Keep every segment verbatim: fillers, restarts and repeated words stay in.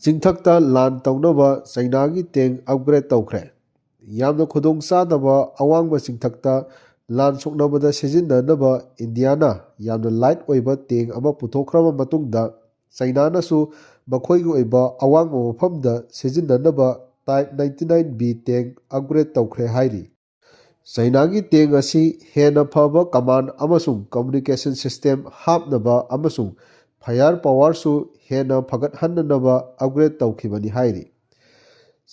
ꯆꯤꯡꯊꯛꯇ ꯂꯥꯟ ꯇꯧꯅꯕ ꯆꯩꯅꯥꯒꯤ ꯇꯦꯡ ꯑꯞꯒ꯭ꯔꯦꯗ ꯇꯧꯈ꯭ꯔꯦ꯫ ꯌꯥꯝꯅ ꯈꯨꯗꯣꯡ ꯆꯥꯗꯕ ꯑꯋꯥꯡꯕ ꯆꯤꯡꯊꯛꯇ ꯂꯥꯟ ꯁꯣꯛꯅꯕꯗ ꯁꯤꯖꯤꯟꯅꯅꯕ ꯏꯟꯗꯤꯌꯥꯅ ꯌꯥꯝꯅ ꯂꯥꯏꯠ ꯑꯣꯏꯕ ꯇꯦꯡ ꯑꯃ ꯄꯨꯊꯣꯛꯈ꯭ꯔꯕ ꯃꯇꯨꯡꯗ, ꯆꯩꯅꯥꯅꯁꯨ ꯃꯈꯣꯏꯒꯤ ꯑꯣꯏꯕ ꯑꯋꯥꯡꯕ ꯃꯐꯝꯗ ꯁꯤꯖꯤꯟꯅꯅꯕ ꯇꯥꯏꯞ ꯅꯥꯏꯟꯇꯤ ꯅꯥꯏꯟ ꯕꯤ ꯇꯦꯡ ꯑꯞꯒ꯭ꯔꯦꯗ ꯇꯧꯈ꯭ꯔꯦ ꯍꯥꯏꯔꯤ꯫ ꯆꯩꯅꯥꯒꯤ ꯇꯦꯡ ꯑꯁꯤ ꯍꯦꯟꯅ ꯐꯕ ꯀꯃꯥꯟ ꯑꯃꯁꯨꯡ ꯀꯝꯃ꯭ꯌꯨꯅꯤꯀꯦꯁꯟ ꯁꯤꯁꯇꯦꯝ ꯍꯥꯞꯅꯕ ꯑꯃꯁꯨꯡ ꯐꯥꯌꯔ ꯄꯥꯋꯔꯁꯨ ꯍꯦꯟꯅ ꯐꯒꯠꯍꯟꯅꯅꯕ ꯑꯞꯒ꯭ꯔꯦꯗ ꯇꯧꯈꯤꯕꯅꯤ ꯍꯥꯏꯔꯤ꯫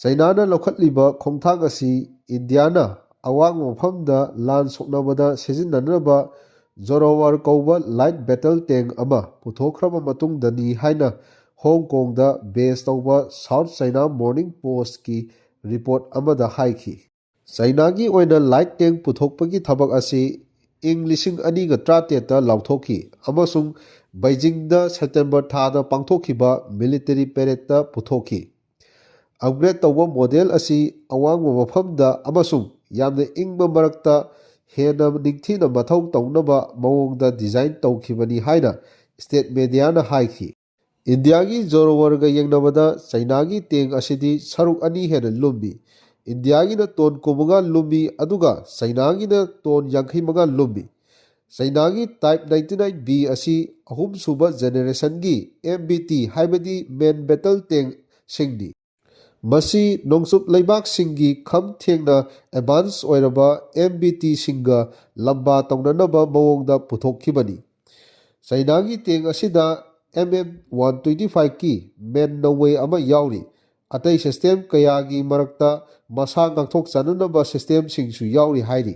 ꯆꯩꯅꯥꯅ ꯂꯧꯈꯠꯂꯤꯕ ꯈꯣꯡꯊꯥꯡ ꯑꯁꯤ ꯏꯟꯗꯤꯌꯥꯅ ꯑꯋꯥꯡꯕ ꯃꯐꯝꯗ ꯂꯥꯟ ꯁꯣꯛꯅꯕꯗ ꯁꯤꯖꯤꯟꯅꯅꯕ ꯖꯣꯔꯣꯋꯥꯔ ꯀꯧꯕ ꯂꯥꯏꯠ ꯕꯦꯇꯜ ꯇꯦꯡ ꯑꯃ ꯄꯨꯊꯣꯛꯈ꯭ꯔꯕ ꯃꯇꯨꯡꯗꯅꯤ ꯍꯥꯏꯅ ꯍꯣꯡ ꯀꯣꯡꯗ ꯕꯦꯖ ꯇꯧꯕ ꯁꯥꯎꯠ ꯆꯩꯅꯥ ꯃꯣꯔꯅꯤꯡ ꯄꯣꯁꯀꯤ ꯔꯤꯄꯣꯔꯠ ꯑꯃꯗ ꯍꯥꯏꯈꯤ꯫ ꯆꯩꯅꯥꯒꯤ ꯑꯣꯏꯅ ꯂꯥꯏꯠ ꯇꯦꯡ ꯄꯨꯊꯣꯛꯄꯒꯤ ꯊꯕꯛ ꯑꯁꯤ ꯏꯪ ꯂꯤꯁꯤꯡ ꯑꯅꯤꯒ ꯇꯔꯥꯇꯔꯦꯠꯇ ꯂꯥꯎꯊꯣꯛꯈꯤ ꯑꯃꯁꯨꯡ ꯕꯩꯖꯤꯡꯗ ꯁꯦꯞꯇꯦꯝꯕꯔ ꯊꯥꯗ ꯄꯥꯡꯊꯣꯛꯈꯤꯕ ꯃꯤꯂꯤꯇꯔꯤ ꯄꯦꯔꯦꯗꯇ ꯄꯨꯊꯣꯛꯈꯤ꯫ ꯑꯞꯒ꯭ꯔꯦꯗ ꯇꯧꯕ ꯃꯣꯗꯦꯜ ꯑꯁꯤ ꯑꯋꯥꯡꯕ ꯃꯐꯝꯗ ꯑꯃꯁꯨꯡ ꯌꯥꯝꯅ ꯏꯪꯕ ꯃꯔꯛꯇ ꯍꯦꯟꯅ ꯅꯤꯡꯊꯤꯅ ꯃꯊꯧ ꯇꯧꯅꯕ ꯃꯑꯣꯡꯗ ꯗꯤꯖꯥꯏꯟ ꯇꯧꯈꯤꯕꯅꯤ ꯍꯥꯏꯅ ꯁ꯭ꯇꯦꯠ ꯃꯦꯗꯤꯌꯥꯅ ꯍꯥꯏꯈꯤ꯫ ꯏꯟꯗꯤꯌꯥꯒꯤ ꯖꯣꯔꯣꯋꯔꯒ ꯌꯦꯡꯅꯕꯗ ꯆꯩꯅꯥꯒꯤ ꯇꯦꯡ ꯑꯁꯤꯗꯤ ꯁꯔꯨꯛ ꯑꯅꯤ ꯍꯦꯟꯅ ꯂꯨꯝꯃꯤ꯫ ꯏꯟꯗꯤꯌꯥꯒꯤꯅ ꯇꯣꯟ ꯀꯨꯟꯃꯉꯥ ꯂꯨꯝꯃꯤ, ꯑꯗꯨꯒ ꯆꯩꯅꯥꯒꯤꯅ ꯇꯣꯟ ꯌꯥꯡꯈꯩ ꯃꯉꯥ ꯂꯨꯝꯃꯤ꯫ ꯆꯩꯅꯥꯒꯤ ꯇꯥꯏꯞ ꯅꯥꯏꯟꯇꯤ ꯅꯥꯏꯟ ꯕꯤ ꯑꯁꯤ ꯑꯍꯨꯝꯁꯨꯕ ꯖꯦꯅꯦꯔꯦꯁꯟꯒꯤ ꯑꯦꯝ ꯕꯤ ꯇꯤ, ꯍꯥꯏꯕꯗꯤ ꯃꯦꯟ ꯕꯦꯇꯜ ꯇꯦꯡꯁꯤꯡꯅꯤ꯫ ꯃꯁꯤ ꯅꯣꯡꯆꯨꯞ ꯂꯩꯕꯥꯛꯁꯤꯡꯒꯤ ꯈꯝ ꯊꯦꯡꯅ ꯑꯦꯗꯚꯥꯟꯁ ꯑꯣꯏꯔꯕ ꯑꯦꯝ ꯕꯤ ꯇꯤꯁꯤꯡꯒ ꯂꯝꯕꯥ ꯇꯧꯅꯅꯕ ꯃꯑꯣꯡꯗ ꯄꯨꯊꯣꯛꯈꯤꯕꯅꯤ꯫ ꯆꯩꯅꯥꯒꯤ ꯇꯦꯡ ꯑꯁꯤꯗ ꯑꯦꯝ ꯑꯦꯝ ꯋꯥꯟ ꯇ꯭ꯋꯦꯟꯇꯤ ꯐꯥꯏꯚꯀꯤ ꯃꯦꯟ ꯅꯧꯋꯦ ꯑꯃ ꯌꯥꯎꯔꯤ꯫ ꯑꯇꯩ ꯁꯤꯁꯇꯦꯝ ꯀꯌꯥꯒꯤ ꯃꯔꯛꯇ ꯃꯁꯥ ꯉꯥꯛꯊꯣꯛꯆꯅꯅꯕ ꯁꯤꯁꯇꯦꯝꯁꯤꯡꯁꯨ ꯌꯥꯎꯔꯤ ꯍꯥꯏꯔꯤ꯫